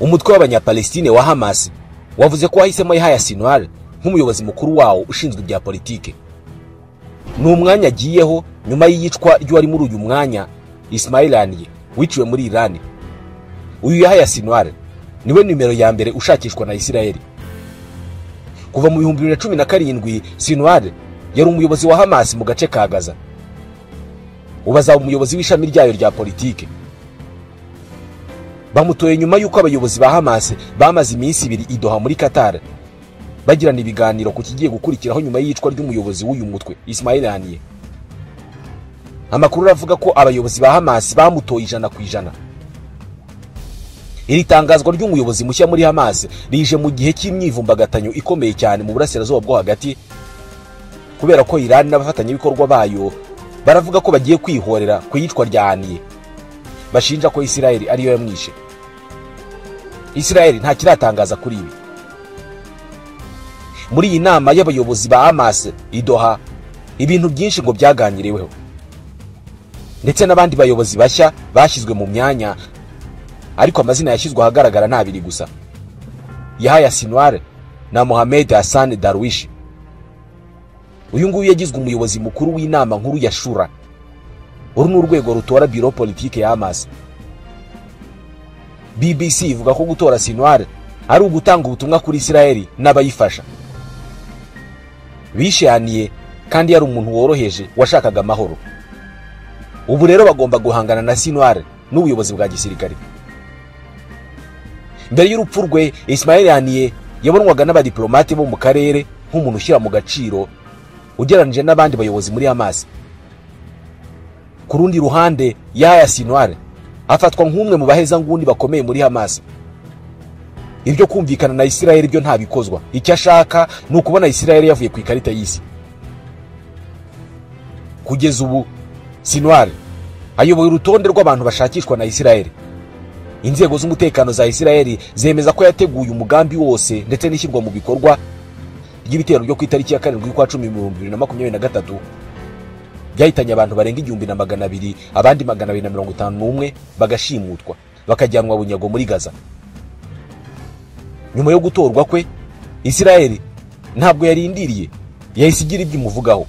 Umutwe w'abanyapalestine wa Hamas wavuze ko wahisemo Yahya Sinwar nk'umuyobozi mukuru wawo ushinzwe ibya politike. Ni umwanya agiyeho nyuma y'iyicwa ry'uwari muri uyu mwanya Ismail Haniyeh wiciwe muri Iran. Uyu Yahya Sinwar niwe nimero ya mbere ushakishwa na Israel. Kuva mu 2017 Sinwar yari umuyobozi wa Hamas mu gace ka Gaza. Ubu azaba umuyobozi w'ishami ryayo rya politike. Bamutoye nyuma y'uko abayobozi ba Hamas bamaze iminsi ibiri i Doha muri Qatar bagirana ibiganiro ku kigiye gukurikiraho nyuma y'iyicwa ry'umuyobozi w'uyu mutwe Ismail Haniyeh. Amakuru aravuga ko abayobozi ba Hamas bamutoye 100%. Iri tangazwa ry'umuyobozi mushya muri Hamas rije mu gihe cy'imyivumbagatanyo ikomeye cyane mu burasirazuba bwo hagati, kubera ko Iran n'abafatanyabikorwa bayo baravuga ko bagiye kwihorera ku iyicwa rya Haniyeh, bashinja ko Israel ariyo yamwishe. Israel nta kiratangaza kuri ibi. Muri iyi nama y'abayobozi ba Hamas i Doha, ibintu byinshi ngo byaganiriweho, ndetse n'abandi bayobozi bashya bashyizwe mu myanya, ariko amazina yashyizwe ahagaragara ni abiri gusa: Yahya Sinwar na Mohamed Hassan Darwish. Uyu nguyu yagizwe umuyobozi mukuru w'inama nkuru ya Shura. Uru ni urwego rutora biro politike ya Hamas. BBC ivuga ko gutora Sinwar ari ugutanga ubutumwa kuri Israel n'abayifasha. Bishe Haniyeh kandi yari umuntu woroheje washakaga amahoro. Ubu rero bagomba guhangana na Sinwar n'ubuyobozi bwa gisirikare. Mbere y'urupfu rwe, Ismail Haniyeh yabonwaga n'abadiplomate bo mu karere nk'umuntu ushyira mu gaciro ugereranije n'abandi bayobozi muri Hamas. Ku rundi ruhande, Yahya Sinwar afatwa nk'umwe mu bahezanguni bakomeye muri Hamas. Ibyo kumvikana na Israel byo ntabikozwa. Icyo ashaka ni ukubona Israel yavuye ku ikarita y'isi. Kugeza ubu Sinwar ayoboye urutonde rw'abantu bashakishwa na Israel. Inzego z'umutekano za Israel zemeza ko yateguye umugambi wose ndetse n'ishyirwa mu bikorwa ry'ibitero byo ku itariki ya 7 y'ukwa 10 2023 byahitanye abantu barenga 1200, abandi 251 bagashimutwa bakajyanwa bunyago muri Gaza. Nyuma yo gutorwa kwe, Israel ntabwo yarindiriye, yahise igira ibyo imuvugaho.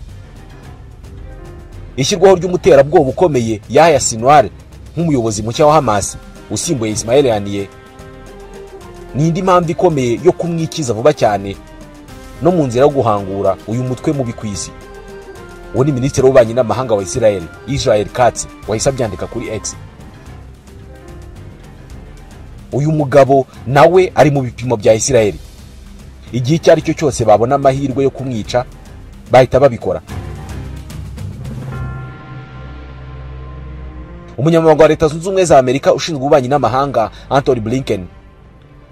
Ishyirwaho ry'umuterabwoba ukomeye Yahya Sinwar nk'umuyobozi mushya wa Hamas usimbuye Ismail Haniyeh ni indi mpamvu ikomeye yo kumwikiza vuba cyane no mu nzira yo guhangura uyu mutwe mubi ku isi. Uwo ni minisitiri w'ububanyi n'amahanga wa Israel, Israel Katz, wahise abyandika kuri X. Uyu mugabo nawe ari mu bipimo bya Israel. Igihe icyo ari cyo cyose babona amahirwe yo kumwica bahita babikora. Umunyamabanga wa Leta Zunze Ubumwe za Amerika ushinzwe ububanyi n'amahanga Anthony Blinken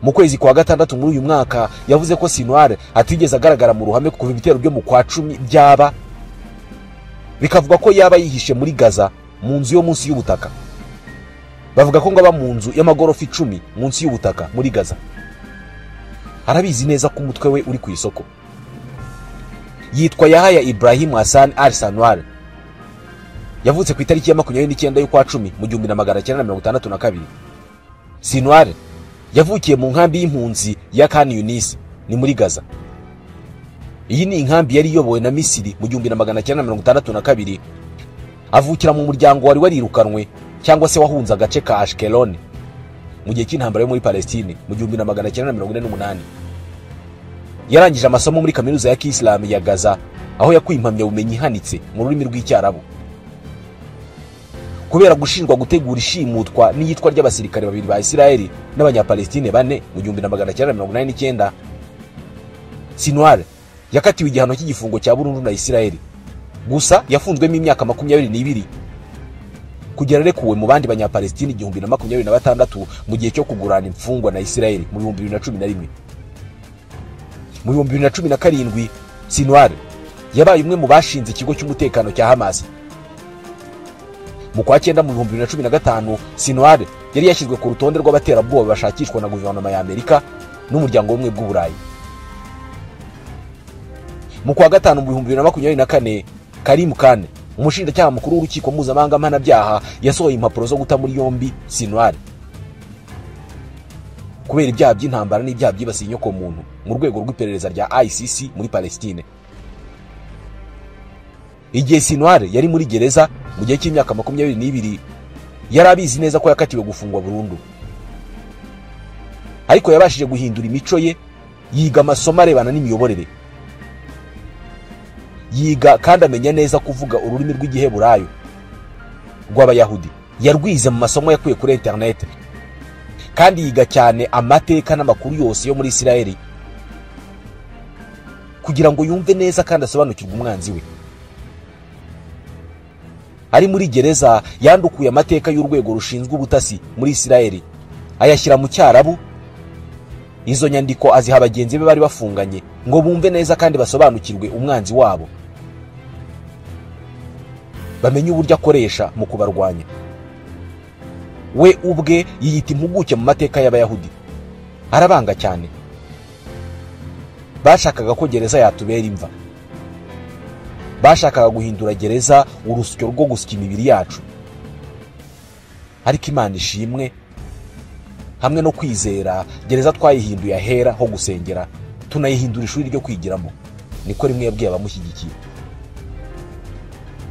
mu kwezi kwa 6 muri uyu mwaka yavuze ko Sinwar atigeze agaragara mu ruhame kuva ibitero byo mu kwa 10 byaba, bikavuga ko yaba yihishe muri Gaza mu nzu yo munsi y'ubutaka. Bavuga ko ngo aba mu nzu y'amagorofa 10 munsi y'ubutaka muri Gaza. Arabizi neza ko umutwe we uri ku isoko. Yitwa Yahya Ibrahim Hassan Al-Sinwar. Yavutse ku itariki ya 29 y'ukwa 10 mu 1962. Sinwar yavukiye mu nkambi y'impunzi ya Khan Yunis ni muri Gaza. Iyi ni inkambi yari iyobowe na Misiri mu 1962. Avukira mu muryango wari warirukanwe cyangwa se wahunze agace ka Ashkelon mu gihe cy'intambara yo muri Palestine mu 1948. Yarangije amasomo muri kaminuza ya Kisilamu ya Gaza, aho yakuye impamyabumenyi ihanitse mu rurimi rw'Icyarabu. Kubera gushinjwa gutegura ishimutwa n'iyicwa ry'abasirikare babiri ba Israel n'abanyapalestine bane mu 1989, Sinwar yakatiwe igihano cy'igifungo cya burundu na Israel. Gusa yafunzwemo imyaka 22 kugera arekuwe mu bandi banyapalestine 1026 mu gihe cyo kugurana imfungwa na Israel mu 2011. Mu 2017 Sinwar yabaye umwe mu bashinze ikigo cy'umutekano cya Hamas. Mu kwa 9 mu 2015 Sinwar yari yashyizwe ku rutonde rw'abaterabwoba bashakishwa na guverinoma ya Amerika n'umuryango w'ubumwe bw'Uburayi. Mu kwa 5 mu 2024 Karim Khan, umushinjacyaha mukuru w'urukiko mpuzamahanga mpanabyaha, yasohoye impapuro zo guta muri yombi Sinwar. kubera ibyaha by'intambara n'ibyaha byibasiye inyokomuntu mu rwego rw'iperereza rya ICC muri Palestine. Igihe Sinwar yari muri gereza mu gihe cy'imyaka 22, yari abizi neza ko yakatiwe gufungwa burundu, ariko yabashije guhindura imico ye, yiga amasomo arebana n'imiyoborere, yiga kandi amenya neza kuvuga ururimi rw'igiheburayo rw'Abayahudi. Yarwize mu masomo yakuye kuri internet, kandi yiga cyane amateka n'amakuru yose yo muri Isirayeli kugira ngo yumve neza kandi asobanukirwe umwanzi we. Ari muri gereza yandukuye amateka y'urwego rushinzwe ubutasi muri Isirayeli, ayashyira mu Cyarabu. Izo nyandiko aziha bagenzi be bari bafunganye ngo bumve neza kandi basobanukirwe umwanzi wabo, bamenye uburyo akoresha mu kubarwanya. We ubwe yiyita impuguke mu mateka y'Abayahudi, arabanga cyane. Bashakaga ko gereza yatubera imva, bashakaga guhindura gereza urusyo rwo gusya imibiri yacu, ariko Imana ishimwe, hamwe no kwizera, gereza twayihinduye ahera ho gusengera, tunayihindura ishuri ryo kwigiramo. Niko rimwe yabwiye abamushyigikiye.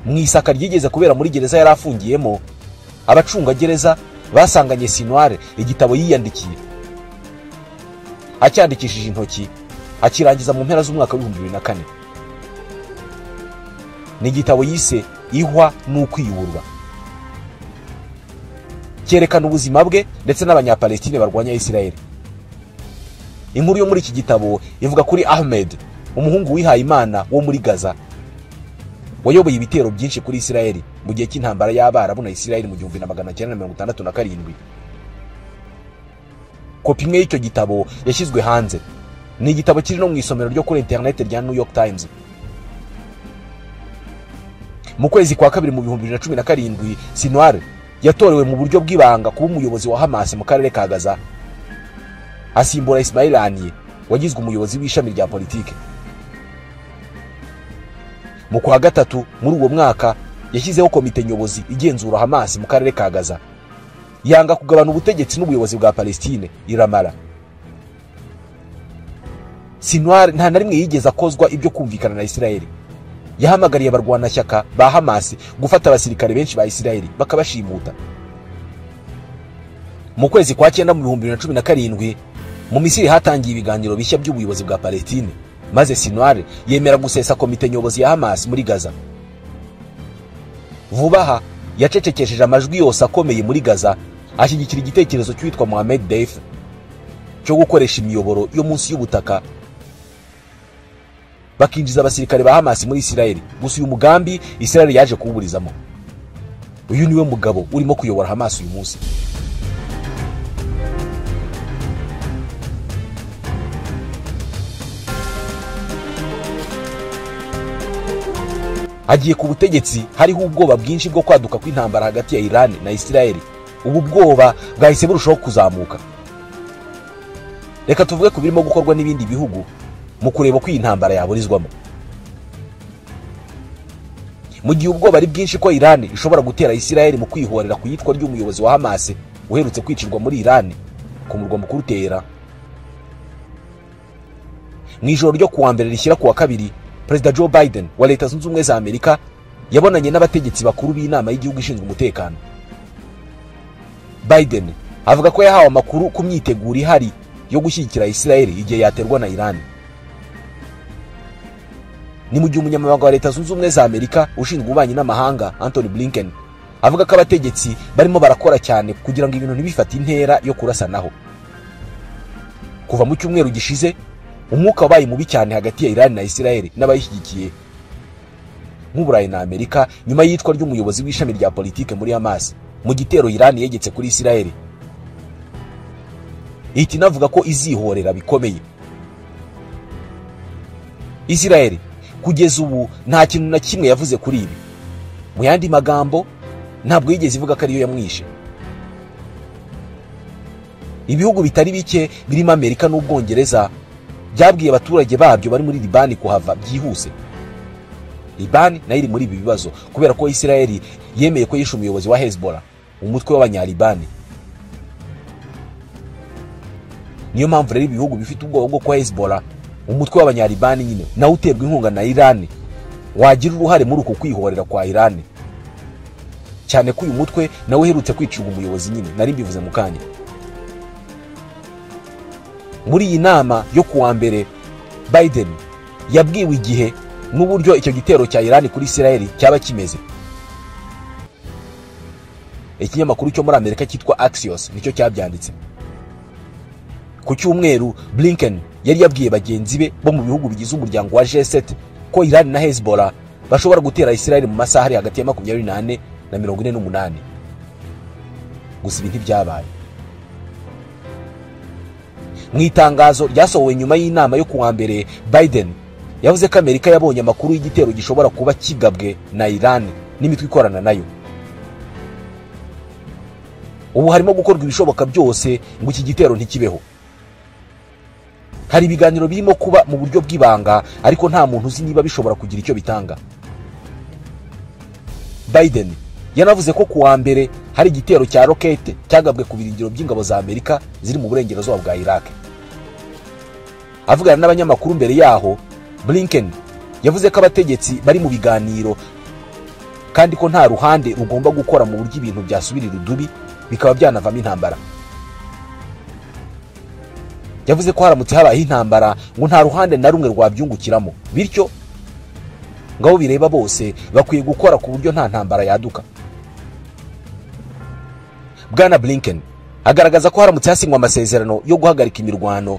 Mu isaka ryigeze kubera muri gereza yari afungiyemo, abacungagereza basanganye Sinwar igitabo yiyandikiye, acyandikishije intoki, akirangiza mu mpera z'umwaka w'ibihumbi bibiri na kane. Ni igitabo yise Ihwa n'ukwiyuburwa, cyerekana ubuzima bwe ndetse n'Abanyapalestine barwanya Isirayeli. Inkuru yo muri iki gitabo ivuga kuri Ahmed, umuhungu wihaye Imana wo muri Gaza, wayoboye ibitero byinshi kuri Isirayeli mu gihe cy'intambara y'Abarabu na Isirayeli mu 1967. Kopi imwe y'icyo gitabo yashyizwe hanze. Ni igitabo kiri no mu isomero ryo kuri internet rya New York Times. Mu kwezi kwa kabiri mu 2017, Sinwar yatorewe mu buryo bw'ibanga kuba umuyobozi wa Hamas mu karere ka Gaza, asimbura Ismail Haniyeh wagizwe umuyobozi w'ishami rya politike. Mu kwa gatatu muri uwo mwaka yashyizeho komite nyobozi igenzura Hamas mu karere ka Gaza, yanga kugabana ubutegetsi n'ubuyobozi bwa Palestine iramara. Sinwar nta na rimwe yigeze akozwa ibyo kumvikana na Isirayeli. Yahamagariye abarwanashyaka ba Hamas gufata abasirikare benshi ba Isirayeli bakabashimuta. Mu kwezi kwa 9 mu 2017, mu Misiri hatangiye ibiganiro bishya by'ubuyobozi bwa Palestine, maze Sinwar yemera gusesa komite nyobozi ya Hamas muri Gaza. Vuba aha yacecekesheje amajwi yose akomeye muri Gaza, ashyigikira igitekerezo cy'uwitwa Mohammed Deif cyo gukoresha imiyoboro yo munsi y'ubutaka bakinjiza abasirikare ba Hamas muri Isirayeli. Gusa uyu mugambi Isirayeli yaje kuwuburizamo. Uyu niwe mugabo urimo kuyobora Hamas uyu munsi. Agiye ku butegetsi hariho ubwoba bwinshi bwo kwaduka kw'intambara hagati ya Iran na Isirayeli. Ubu bwoba bwahise burushaho kuzamuka. Reka tuvuge ku birimo gukorwa n'ibindi bihugu mu kureba ko iyi ntambara yaburizwamo. Mu gihe ubwoba ari bwinshi ko Iran ishobora gutera Isirayeli mu kwihorera ku yitwa ry'umuyobozi wa Hamas uherutse kwicirwa muri Iran ku murwa mukuru Tehran, mu ijoro ryo kuwa mbere rishyira kuwa kabiri, Perezida Joe Biden wa Leta Zunze Ubumwe za Amerika yabonanye n'abategetsi bakuru b'inama y'igihugu ishinzwe umutekano. Biden avuga ko yahawe amakuru ku myiteguro ihari yo gushyigikira Isirayeli igihe yaterwa na Iran. Ni mu gihe umunyamabanga wa Leta Zunze Ubumwe za Amerika ushinzwe ububanyi n'amahanga Anthony Blinken avuga ko abategetsi barimo barakora cyane kugira ngo ibintu ntibifate intera yo kurasanaho. Kuva mu cyumweru gishize, umwuka wabaye mubi cyane hagati ya Iran na Isirayeli n'abayishyigikiye nk'Uburayi na Amerika nyuma y'iyicwa ry'umuyobozi w'ishami rya politike muri Hamas mu gitero Iran yegetse kuri Isirayeli. Ihita inavuga ko izihorera bikomeye. Isirayeli kugeza ubu nta kintu na kimwe yavuze kuri ibi. Mu yandi magambo, ntabwo yigeze ivuga ko ariyo yamwishe. Ibihugu bitari bike birimo Amerika n'Ubwongereza byabwiye abaturage babyo bari muri Libani kuhava byihuse. Libani nayo iri muri ibi bibazo kubera ko Isirayeli yemeye ko yishe umuyobozi wa Hezbollah, umutwe w'abanyalibani. Niyo mpamvu rero ibihugu bifite ubwoba bwo kwa Hezbollah, umutwe w'abanyalibani nyine nawe uterwa inkunga na Iran, wagira uruhare muri uku kwihorera kwa Iran, cyane ko uyu mutwe nawe uherutse kwicirwa umuyobozi nyine nari mbivuze mu kanya. Muri iyi nama yo kuwa mbere, Biden yabwiwe igihe n'uburyo icyo gitero cya Iran kuri Israel cyaba kimeze. Ikinyamakuru cyo muri Amerika cyitwa Axios nicyo cyabyanditse. Ku cyumweru, Blinken yari yabwiye bagenzi be bo mu bihugu bigize umuryango wa G7 ko Iran na Hezbollah bashobora gutera Israel mu masaha ari hagati ya 24 na 48. Gusa ibi ntibyabaye. Mu itangazo ryasohowe nyuma y'inama yo kuwa mbere, Biden yavuze ko Amerika yabonye amakuru y'igitero gishobora kuba kigabwe na Iran n'imitwe ikorana nayo. Ubu harimo gukorwa ibishoboka byose ngo iki gitero ntikibeho. Hari ibiganiro birimo kuba mu buryo bw'ibanga, ariko nta muntu uzi niba bishobora kugira icyo bitanga. Biden yanavuze ko kuwa mbere hari igitero cya rokete cyagabwe ku birindiro by'ingabo za Amerika ziri mu burengerazuba bwa Iraq. Avugana n'abanyamakuru mbere yaho, Blinken yavuze ko abategetsi bari mu biganiro kandi ko nta ruhande rugomba gukora mu buryo ibintu byasubirira udubi bikaba byanavamo intambara. Yavuze ko haramutse habaye intambara ngo nta ruhande na rumwe rwabyungukiramo, bityo ngabo bireba bose bakwiye gukora ku buryo nta ntambara yaduka. Bwana Blinken agaragaza ko haramutse hasinywa amasezerano yo guhagarika imirwano,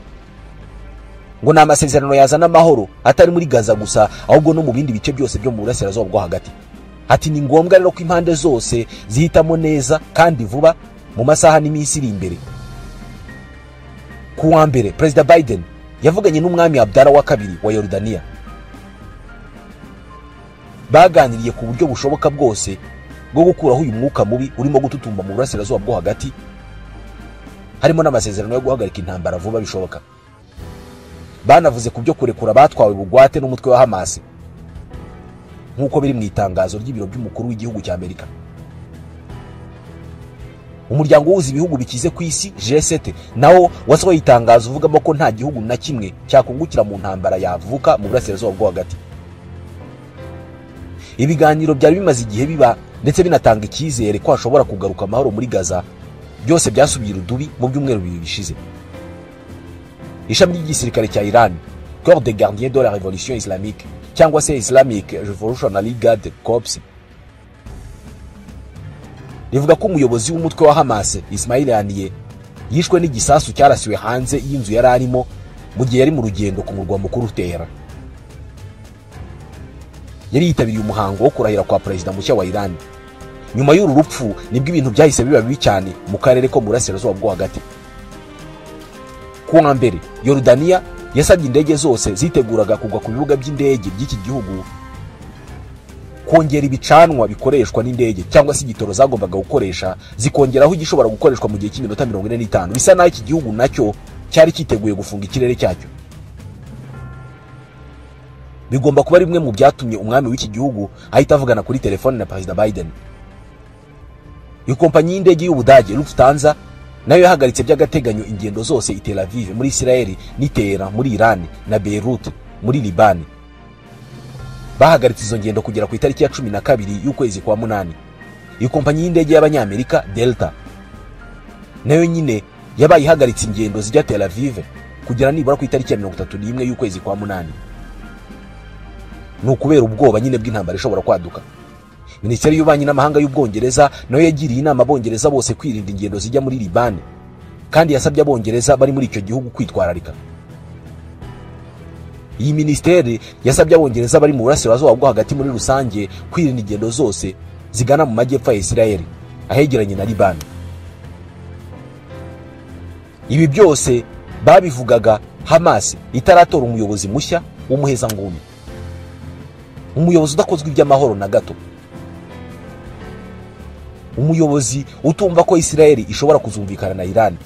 ngo ni amasezerano yazana amahoro atari muri Gaza gusa ahubwo no mu bindi bice byose byo mu burasirazuba bwo hagati. Ati ni ngombwa rero ko impande zose zihitamo neza kandi vuba mu masaha n'iminsi iri imbere. Ku wa mbere, Perezida Biden yavuganye n'umwami Abdallah wa kabiri wa Yorodaniya. Baganiriye ku buryo bushoboka bwose bwo gukuraho uyu mwuka mubi urimo gututumba mu burasirazuba bwo hagati, harimo n'amasezerano yo guhagarika intambara vuba bishoboka. Banavuze ku byo kurekura batwawe bugwate n'umutwe wa Hamas, nk'uko biri mu itangazo ry'ibiro by'umukuru w'igihugu cya Amerika. Umuryango uhuza ibihugu bikize ku isi G7 nawo wasohoye itangazo uvugamo ko nta gihugu na kimwe cyakungukira mu ntambara yavuka mu burasirazuba bwo hagati. Ibiganiro byari bimaze igihe biba ndetse binatanga icyizere ko hashobora kugaruka amahoro muri Gaza, byose byasubiye urudubi mu byumweru bibiri bishize. Ishami ry'igisirikare cya Iran, Corps des Gardiens de la Révolution Islamique cyangwa se Islamic Revolutionary Guard Corps, rivuga ko umuyobozi w'umutwe wa Hamas Ismail Haniyeh yishwe n'igisasu cyarasiwe hanze y'inzu yari arimo mu gihe yari mu rugendo ku murwa mukuru Tehran. Yari yitabiriye umuhango wo kurahira kwa perezida mushya wa Iran. Nyuma y'uru rupfu nibwo ibintu byahise biba bibi cyane mu karere ko mu burasirazuba bwo hagati. Ku wa mbere, Yorodaniya yasabye indege zose ziteguraga kugwa ku bibuga by'indege by'iki gihugu kongera ibicanwa bikoreshwa n'indege cyangwa se igitoro zagombaga gukoresha, zikongeraho igishobora gukoreshwa mu gihe cy'iminota 45. Bisa naho iki gihugu nacyo cyari cyiteguye gufunga ikirere cyacyo. Bigomba kuba rimwe mu byatumye umwami w'iki gihugu ahita avugana kuri telefone na Perezida Biden. Ikompanyi y'indege y'Ubudage Lufthansa nayo yahagaritse by'agateganyo ingendo zose i Tel Aviv muri Israel n'i Tehran muri Iran na Beirut muri Liban. Bahagaritse izo ngendo kugera ku itariki ya 12 y'ukwezi kwa 8. Ikompanyi y'indege y'Abanyamerika Delta nayo nyine yabaye ihagaritse ingendo zijya Tel Aviv kugera nibura ku itariki ya 31 y'ukwezi kwa 8. Ni ukubera ubwoba nyine bw'intambara ishobora kwaduka. Minisiteri y'ububanyi n'amahanga y'Ubwongereza nayo yagiriye inama abongereza bose kwirinda ingendo zijya muri Liban, kandi yasabye abongereza bari muri icyo gihugu kwitwararika. Iyi minisiteri yasabye abongereza bari mu burasirazuba bwo hagati muri rusange kwirinda ingendo zose zigana mu majyepfo ya Israel ahegeranye na Liban. Ibi byose babivugaga Hamas itaratora umuyobozi mushya w'umuhezanguni, umuyobozi udakozwe iby'amahoro na gato, umuyobozi utumva ko Israel ishobora kuzumvikana na Iran.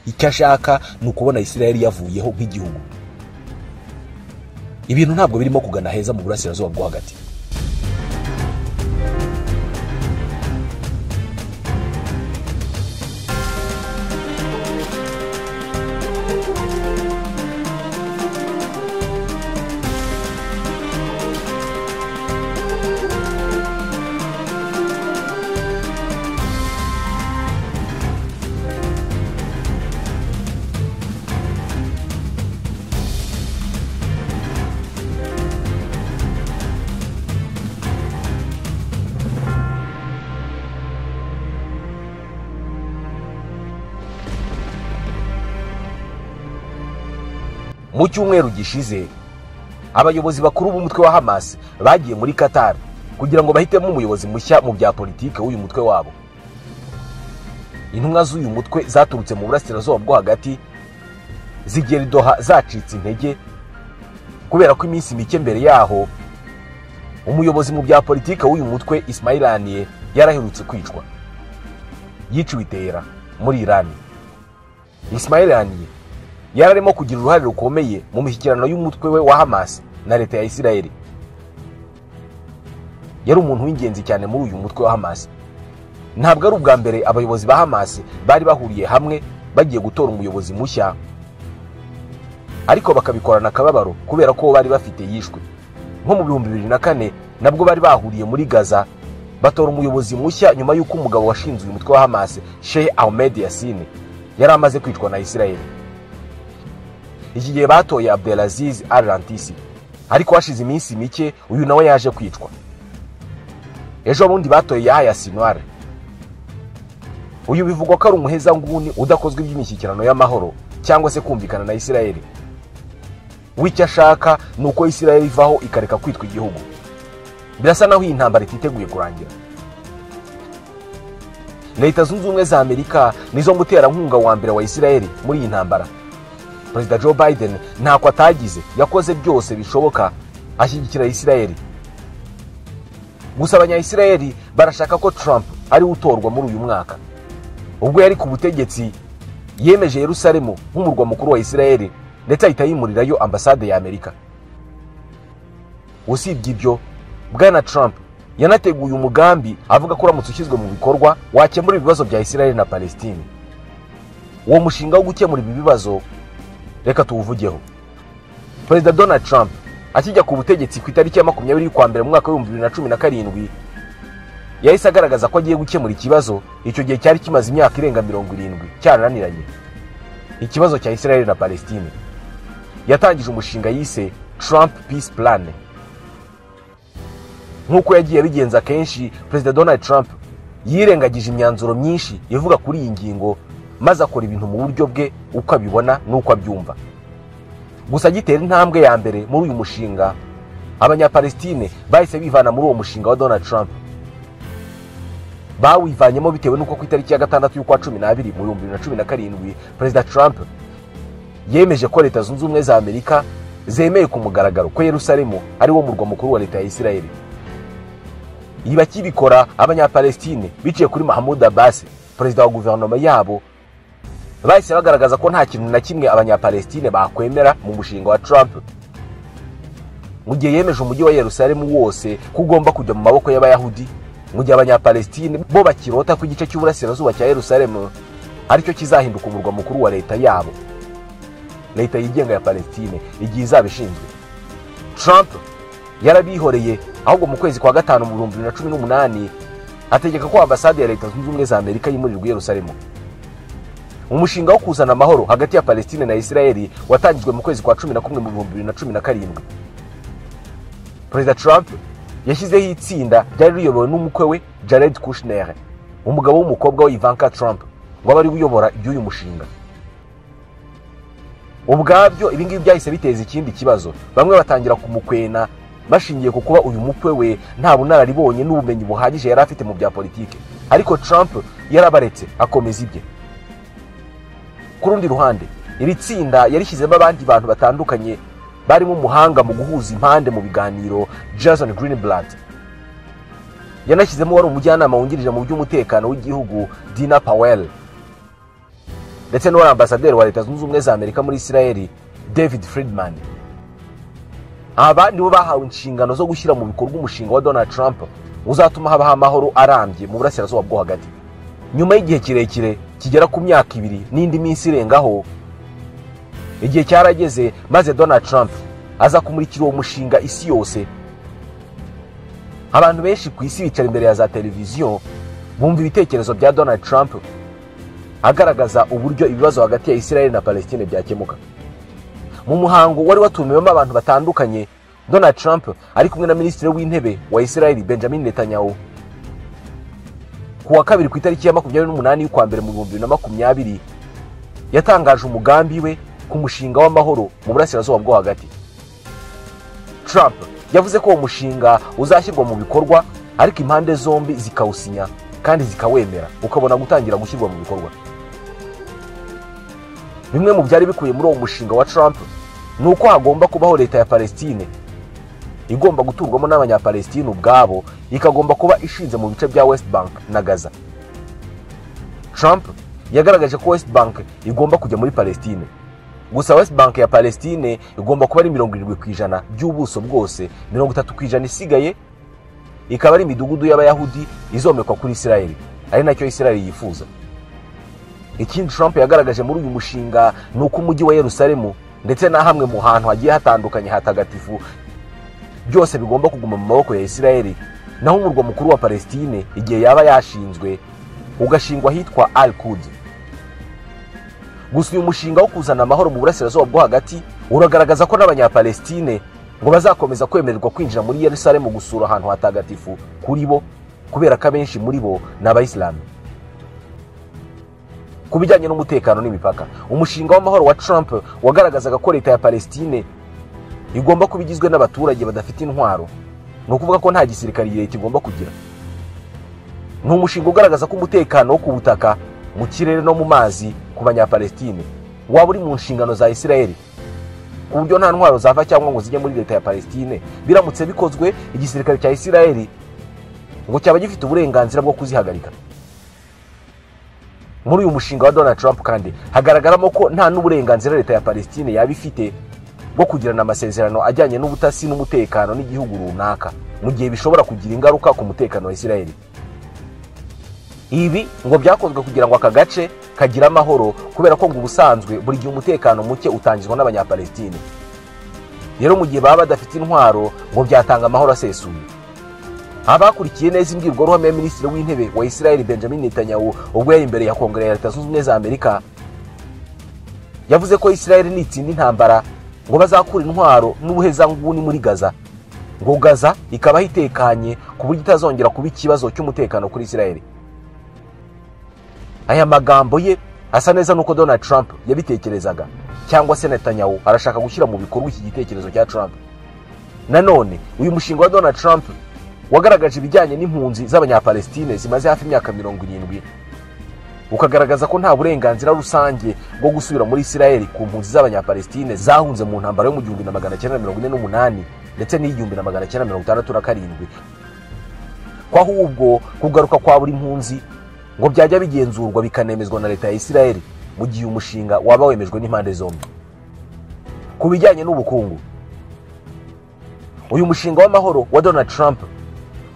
Icyo ashaka ni ukubona Israel yavuyeho nk'igihugu. Ibintu ntabwo birimo kugana heza mu burasirazuba bwo hagati. Mu cyumweru gishize, abayobozi bakuru b'umutwe wa Hamas bagiye muri Qatar kugira ngo bahitemo umuyobozi mushya mu bya politike w'uyu mutwe wabo. Intumwa z'uyu mutwe zaturutse mu burasirazuba bwo hagati zigera i Doha zacitse intege kubera ko iminsi mike mbere yaho umuyobozi mu bya politike w'uyu mutwe Ismail Haniyeh yaraherutse kwicwa. Yiciwe i Tehran muri Iran. Ismail Haniyeh yararimo kugira uruhare rukomeye mu mishyikirano y'umutwe we wa Hamas na leta ya Israel. Yari umuntu w'ingenzi cyane muri uyu mutwe wa Hamas. Ntabwo ari ubwa mbere abayobozi ba Hamas bari bahuriye hamwe bagiye gutora umuyobozi mushya, ariko bakabikorana akababaro kubera ko bari bafite yishwe. Nko mu 2004 nabwo bari bahuriye muri Gaza batora umuyobozi mushya nyuma y'uko umugabo washinze uyu mutwe wa Hamas, Sheikh Ahmed Yassin, yari amaze kwicwa na Israel. Iki gihe batoye Abdelaziz Al-Rantisi, ariko hashize iminsi mike uyu nawe yaje kwicwa. Ejo bundi batoye Yahya Sinwar. Uyu bivugwa ko ari umuheza nguni udakozwe iby'imishyikirano y'amahoro cyangwa se kumvikana na Israel. Wicyo ashaka nuko Israel ivaho ikareka kwitwa igihugu. Birasa naho iyi ntambara ititeguye kurangira. Leta Zunze Ubumwe za Amerika nizo muterankunga wa mbere wa Israel muri iyi ntambara. Perezida Joe Biden ntako atagize, yakoze byose bishoboka ashyigikira Israel. Gusa abanya-Israel barashaka ko Trump ari utorwa muri uyu mwaka. Ubwo yari ku butegetsi yemeje Yerusalemu nk'umurwa mukuru wa Israel, ndetse ahita yimurirayo ambasade ya Amerika. Usibye ibyo, Bwana Trump yanateguye umugambi avuga ko uramutse ushyizwe mu bikorwa wakemura ibibazo bya Israel na Palestine. Uwo mushinga wo gukemura ibi bibazo reka tuwuvugeho. Perezida Donald Trump akijya ku butegetsi ku itariki ya 20 y'ukwa mbere mu mwaka wa 2017 yahise agaragaza ko agiye gukemura ikibazo icyo gihe cyari kimaze imyaka irenga 70 cyarananiranye, ikibazo cya Israel na Palestine. Yatangije umushinga yise Trump Peace Plan. Nk'uko yagiye abigenza kenshi, Perezida Donald Trump yirengagije imyanzuro myinshi ivuga kuri iyi ngingo, maze akora ibintu mu buryo bwe uko abibona n'uko abyumva. Gusa agitera intambwe ya mbere muri uyu mushinga, abanyapalestine bahise bivana muri uwo mushinga wa Donald Trump. Bawivanyemo bitewe n'uko ku itariki ya 6 y'ukwa 12 mu 2017 Perezida Trump yemeje ko Leta Zunze Ubumwe za Amerika zemeye ku mugaragaro ko Yerusalemu ari wo murwa mukuru wa leta ya Israel. Ibi bakibikora, abanyapalestine biciye kuri Mahmoud Abbas, perezida wa guverinoma yabo, bahise bagaragaza ko nta kintu na kimwe abanyapalestine bakwemera mu mushinga wa Trump, mu gihe yemeje umujyi wa Yerusalemu wose ko ugomba kujya mu maboko y'Abayahudi, mu gihe abanyapalestine bo bakirota ko igice cy'uburasirazuba cya Yerusalemu aricyo kizahinduka umurwa mukuru wa leta yabo, leta yigenga ya Palestine igihe izaba ishinzwe. Trump yarabihoreye, ahubwo mu kwezi kwa 5 mu 2018 ategeka ko ambasade ya Leta Zunze Ubumwe za Amerika yimurirwa i Yerusalemu. Umushinga wo kuzana amahoro hagati ya Palestine na Israel watangijwe mu kwezi kwa 11 mu 2017. Perezida Trump yashyizeho itsinda ryari riyobowe n'umukwe we Jared Kushner, umugabo w'umukobwa we Ivanka Trump, ngo abe ari uyobora iby'uyu mushinga. Ubwabyo ibi ngibi byahise biteza ikindi kibazo, bamwe batangira kumukwena bashingiye ku kuba uyu mukwe we nta bunararibonye n'ubumenyi buhagije yari afite mu bya politike. Ariko Trump yarabaretse akomeza ibye. Ku rundi ruhande, iri tsinda yarishyizemo abandi bantu batandukanye barimo umuhanga mu guhuza impande mu biganiro Jason Greenblatt. Yanashyizemo wari umujyanama wungirije mu by'umutekano w'igihugu Dina Powell, ndetse n'uwari ambasaderi wa Leta Zunze Ubumwe za Amerika muri Israel David Friedman. Aba nibo bahawe inshingano zo gushyira mu bikorwa umushinga wa Donald Trump uzatuma habaho amahoro arambye mu burasirazuba bwo hagati. Nyuma y'igihe kirekire kigera ku myaka 2 n'indi minsi irengaho, igihe cyarageze maze Donald Trump aza kumurikira uwo mushinga isi yose. Abantu benshi ku isi bicara imbere ya za televiziyo bumva ibitekerezo bya Donald Trump agaragaza uburyo ibibazo hagati ya Israel na Palestine byakemuka. Mu muhango wari watumiwemo abantu batandukanye, Donald Trump ari kumwe na Minisitiri w'Intebe wa Israel Benjamin Netanyahu. Ku wa kabiri ku itariki ya 28 y'ukwa mbere mu 2020 yatangaje umugambi we ku mushinga w'amahoro mu burasirazuba bwo hagati. Trump yavuze ko uwo mushinga uzashyirwa mu bikorwa ariko impande zombi zikawusinya kandi zikawemera, ukabona gutangira gushyirwa mu bikorwa. Bimwe mu byari bikuye muri uwo mushinga wa Trump ni uko hagomba kubaho leta ya Palestine igomba guturwamo n'abanyapalestine ubwabo, ikagomba kuba ishinze mu bice bya West Bank na Gaza. Trump yagaragaje ko West Bank igomba kujya muri Palestine. Gusa West Bank ya Palestine igomba kuba ari 70% by'ubuso bwose, 30% isigaye ikaba ari imidugudu y'Abayahudi izomekwa kuri Israel, ari nacyo Israel yifuza. Ikindi Trump yagaragaje muri uyu mushinga ni uko umujyi wa Yerusalemu ndetse na hamwe mu hantu hagiye hatandukanye hatagatifu byose bigomba kuguma mu maboko ya Israel, naho umurwa mukuru wa Palestine igihe yaba yashinzwe ugashingwa hitwa Al-Quds. Gusa uyu mushinga wo kuzana amahoro mu burasirazuba bwo hagati uragaragaza ko n'abanyapalestine ngo bazakomeza kwemererwa kwinjira muri Yerusalemu gusura ahantu hatagatifu kuri bo, kubera ko abenshi muri bo ni abayisilamu. Ku bijyanye n'umutekano n'imipaka, umushinga w'amahoro wa Trump wagaragazaga ko leta ya Palestine igomba kuba igizwe n'abaturage badafite intwaro, ni ukuvuga ko nta gisirikare leta igomba kugira. Ni umushinga ugaragaza ko umutekano wo ku butaka, mu kirere no mu mazi ku banyapalestine waba uri mu nshingano za Israel, ku buryo nta ntwaro zava cyangwa ngo zijye muri leta ya Palestine. Biramutse bikozwe, igisirikare cya Israel ngo cyaba gifite uburenganzira bwo kuzihagarika. Muri uyu mushinga wa Donald Trump kandi hagaragaramo ko nta n'uburenganzira leta ya Palestine yaba ifite bwo kugirana amasezerano ajyanye n'ubutasi n'umutekano n'igihugu runaka, mu gihe bishobora kugira ingaruka ku mutekano wa Israel. Ibi ngo byakozwe kugira ngo aka gace kagira amahoro, kubera ko ngo ubusanzwe buri gihe umutekano muke utangizwa n'abanyapalestine. Rero mu gihe baba badafite intwaro ngo byatanga amahoro asesuye. Abakurikiye neza imbwirwaruhame ya Minisitiri w'Intebe wa Israel Benjamin Netanyahu ubwo yari imbere ya Kongere ya Leta Zunze Ubumwe za Amerika, yavuze ko Israel nitsinda intambara ngo bazakura intwaro n'ubuhezanguni muri Gaza, ngo Gaza ikaba itekanye ku buryo itazongera kuba ikibazo cy'umutekano kuri Israel. Aya magambo ye asa neza nuko Donald Trump yabitekerezaga, cyangwa se Netanyahu arashaka gushyira mu bikorwa iki gitekerezo cya Trump. Nanone uyu mushinga wa Donald Trump wagaragaje ibijyanye n'impunzi z'abanyapalestine zimaze hafi imyaka 70, ukagaragaza ko nta burenganzira rusange bwo gusubira muri Israel ku mpunzi z'abanyapalestine zahunze mu ntambara yo mu 1948 ndetse n'1967, ko ahubwo kugaruka kwa buri mpunzi ngo byajya bigenzurwa bikanemezwa na leta ya Israel mu gihe umushinga waba wemejwe n'impande zombi. Ku bijyanye n'ubukungu, uyu mushinga w'amahoro wa Donald Trump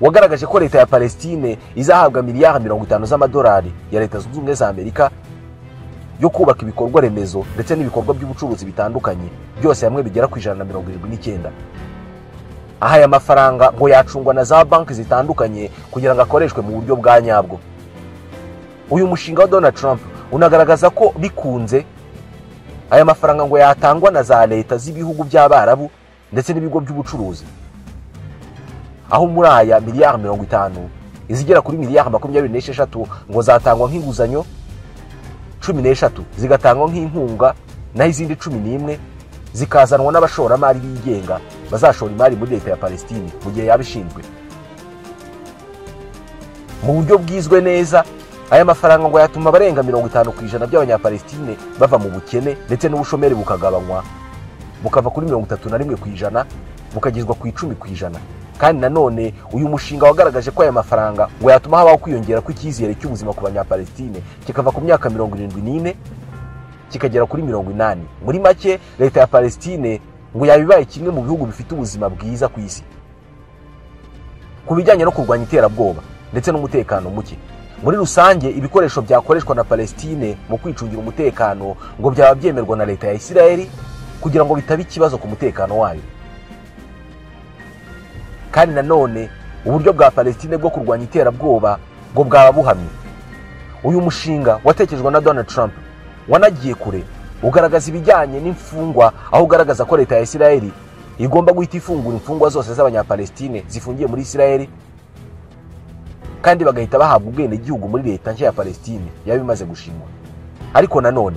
wagaragaje ko leta ya Palestine izahabwa miliyari 50 z'amadolari ya Leta Zunze Ubumwe za Amerika yo kubaka ibikorwa remezo ndetse n'ibikorwa by'ubucuruzi bitandukanye, byose hamwe bigera ku 179. Aha aya mafaranga ngo yacungwa na za banki zitandukanye kugira ngo akoreshwe mu buryo bwa nyabwo. Uyu mushinga wa Donald Trump unagaragaza ko bikunze aya mafaranga ngo yatangwa na za leta z'ibihugu by'Abarabu ndetse n'ibigo by'ubucuruzi, aho muri aya miliyari 50 izigera kuri miliyari 26 ngo zatangwa nk'inguzanyo, 13 zigatangwa nk'inkunga, naho izindi 11 zikazanwa n'abashoramari bigenga bazashora imari muri leta ya Palestine mu gihe yabishinzwe. Mu buryo bwizwe neza, aya mafaranga ngo yatuma abarenga 50% by'abanyapalestine bava mu bukene ndetse n'ubushomeri bukagabanywa, bukava kuri 31% bukagezwa ku 10%. Kandi nanone uyu mushinga wagaragaje ko aya mafaranga ngo yatuma habaho kwiyongera kw'icyizere cy'ubuzima ku banyapalestine kikava ku myaka 74 kikagera kuri 80. Muri make, leta ya Palestine ngo yabibaye kimwe mu bihugu bifite ubuzima bwiza ku isi. Ku bijyanye no kurwanya iterabwoba ndetse n'umutekano muke muri rusange, ibikoresho byakoreshwa na Palestine mu kwicungira umutekano ngo byaba byemerwa na leta ya Israel kugira ngo bitaba ikibazo ku mutekano wayo. Kandi nanone uburyo bwa Palestine bwo kurwanya iterabwoba ngo bwaba buhamye. Uyu mushinga watekerejwe na Donald Trump wanagiye kure, ugaragaza ibijyanye n'imfungwa, aho ugaragaza ko leta ya Israel igomba guhita ifungura imfungwa zose z'abanyapalestine zifungiye muri Israel, kandi bagahita bahabwa ubwenegihugu muri leta nshya ya Palestine yaba imaze gushingwa. Ariko nanone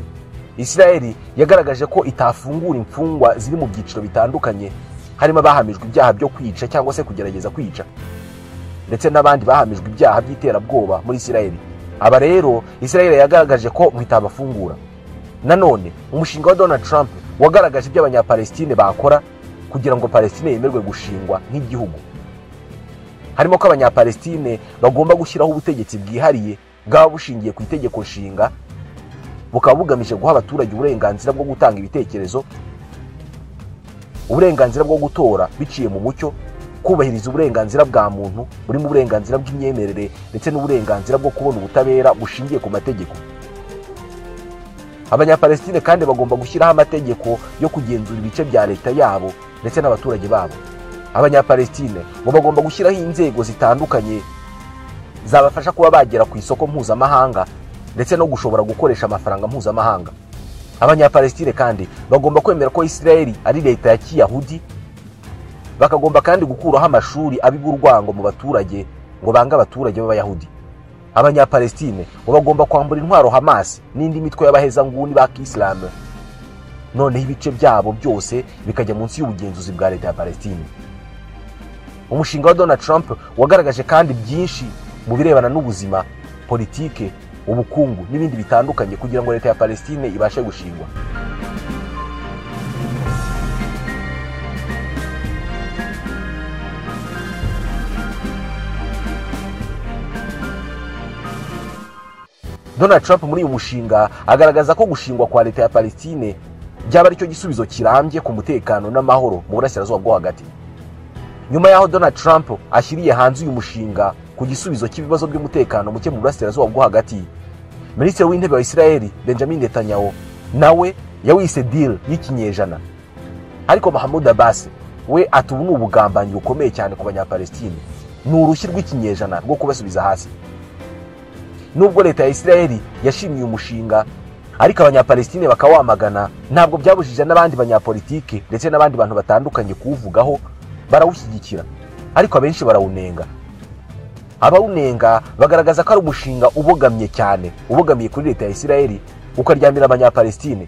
Israeli yagaragaje ko itafungura imfungwa ziri mu byiciro bitandukanye, harimo abahamijwe ibyaha byo kwica cyangwa se kugerageza kwica, ndetse n'abandi bahamijwe ibyaha by'iterabwoba muri Israeli. Aba rero Israeli yagaragaje ko itabafungura. Nanone umushinga wa Donald Trump wagaragaje ibyo Abanyapalestine bakora kugira ngo Palestine yemerwe gushingwa nk'igihugu. Harimo ko Abanyapalestine bagomba gushyiraho ubutegetsi bwihariye bwaba bushingiye ku itegeko nshinga, bukaba bugamije guha abaturage uburenganzira bwo gutanga ibitekerezo, uburenganzira bwo gutora biciye mu mucyo, kubahiriza uburenganzira bwa muntu burimo uburenganzira bw'imyemerere ndetse n'uburenganzira bwo kubona ubutabera bushingiye ku mategeko. Abanyapalestine kandi bagomba gushyiraho amategeko yo kugenzura ibice bya leta yabo ndetse n'abaturage babo. Abanyapalestine ngo bagomba gushyiraho inzego zitandukanye zabafasha kuba bagera ku isoko mpuzamahanga ndetse no gushobora gukoresha amafaranga mpuzamahanga. Abanyapalestine kandi bagomba kwemera ko Israeli ari leta ya Kiyahudi, bakagomba kandi gukuraho amashuri abiba urwango mu baturage ngo bange abaturage b'Abayahudi. Abanyapalestine ngo bagomba kwambura intwaro Hamas n'indi mitwe y'abahezanguni ba Kisilamu, noneho ibice byabo byose bikajya munsi y'ubugenzuzi bwa leta ya Palestine. Umushinga wa Donald Trump wagaragaje kandi byinshi mu birebana n'ubuzima, politike, ubukungu n'ibindi bitandukanye kugira ngo leta ya Palestine ibashe gushingwa. Donald Trump muri uyu mushinga agaragaza ko gushingwa kwa leta ya Palestine byaba aricyo gisubizo kirambye ku mutekano n'amahoro mu burasirazuba bwo hagati. Nyuma yaho Donald Trump ashyiriye hanze uyu mushinga ku gisubizo cy'ibibazo by'umutekano muke mu burasirazuba bwo hagati, Minisitiri w'Intebe wa Israeli Benjamin Netanyahu nawe yawise deal y'ikinyejana. Ariko Mahmoud Abbas we ati ubu ni ubugambanyi bukomeye cyane ku Banyapalestine, ni urushyi rw'ikinyejana rwo kubasubiza hasi. Nubwo leta ya Israeli yashimye uyu mushinga, ariko Abanyapalestine bakawamagana, ntabwo byabujije n'abandi banyapolitike ndetse n'abandi bantu batandukanye kuwuvugaho, barawushyigikira, ariko abenshi barawunenga. Abawunenga bagaragaza ko ari umushinga ubogamye cyane, ubogamiye kuri leta ya Israeli ukaryamira Abanyapalestine.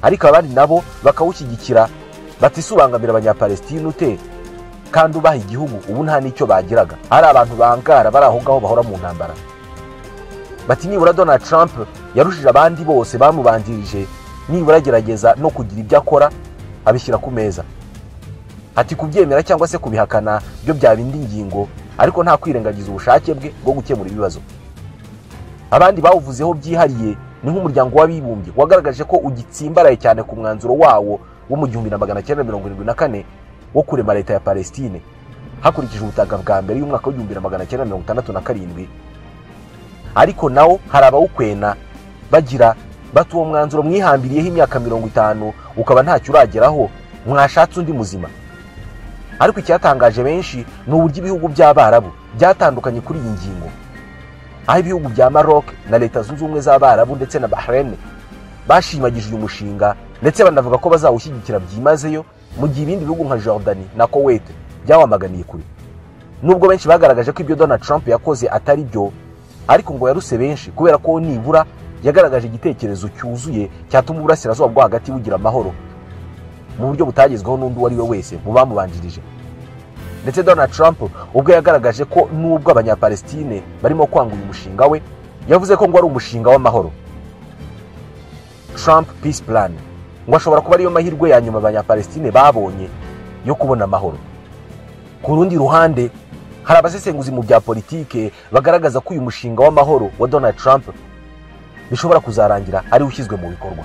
Ariko abandi nabo bakawushyigikira batisubangamira Abanyapalestine ute kandi ubaha igihugu ubu nta n'icyo bagiraga, ari abantu bangara bari aho ngaho bahora mu ntambara. Bati nibura Donald Trump yarushije abandi bose bamubanjirije, nibura agerageza no kugira ibyo akora abishyira ku meza. Ati kubyemera cyangwa se kubihakana byo byaba indi ngingo, ariko nta kwirengagiza ubushake bwe bwo gukemura ibibazo. Abandi bawuvuzeho byihariye ni nk'umuryango w'abibumbye wagaragaje ko ugitsimbaraye cyane ku mwanzuro wawo wo mu 1974 wo kurema leta ya Palestine hakurikijwe ubutaka bwa mbere y'umwaka wa 1967. Ariko nawo hari abawukwena bagira bati uwo mwanzuro mwihambiriyeho imyaka 50 ukaba ntacyo urageraho, mwashatse undi muzima. Ariko icyatangaje benshi ni uburyo ibihugu by'Abarabu byatandukanye kuri iyi ngingo, aho ibihugu bya Maroc na Leta Zunze Ubumwe z'Abarabu ndetse na Bahrain bashimagije uyu mushinga ndetse banavuga ko bazawushyigikira byimazeyo, mu gihe ibindi bihugu nka Jordanie na Kuwait byawamaganiye kure. Nubwo benshi bagaragaje ko ibyo Donald Trump yakoze atari byo, ariko ngo yaruse benshi kubera ko nibura yagaragaje igitekerezo cyuzuye cyatuma uburasirazuba bwo hagati bugira amahoro mu buryo butagezweho n'undi uwo ari we wese mu bamubanjirije. Ndetse Donald Trump ubwo yagaragaje ko nubwo Abanyapalestine barimo kwanga uyu mushinga we, yavuze ko ngo ari umushinga w'amahoro, Trump Peace Plan, ngo ashobora kuba ariyo mahirwe ya nyuma Abanyapalestine babonye yo kubona amahoro. Ku rundi ruhande hari abasesenguzi mu bya politike bagaragaza ko uyu mushinga w'amahoro wa Donald Trump bishobora kuzarangira ari ushyizwe mu bikorwa.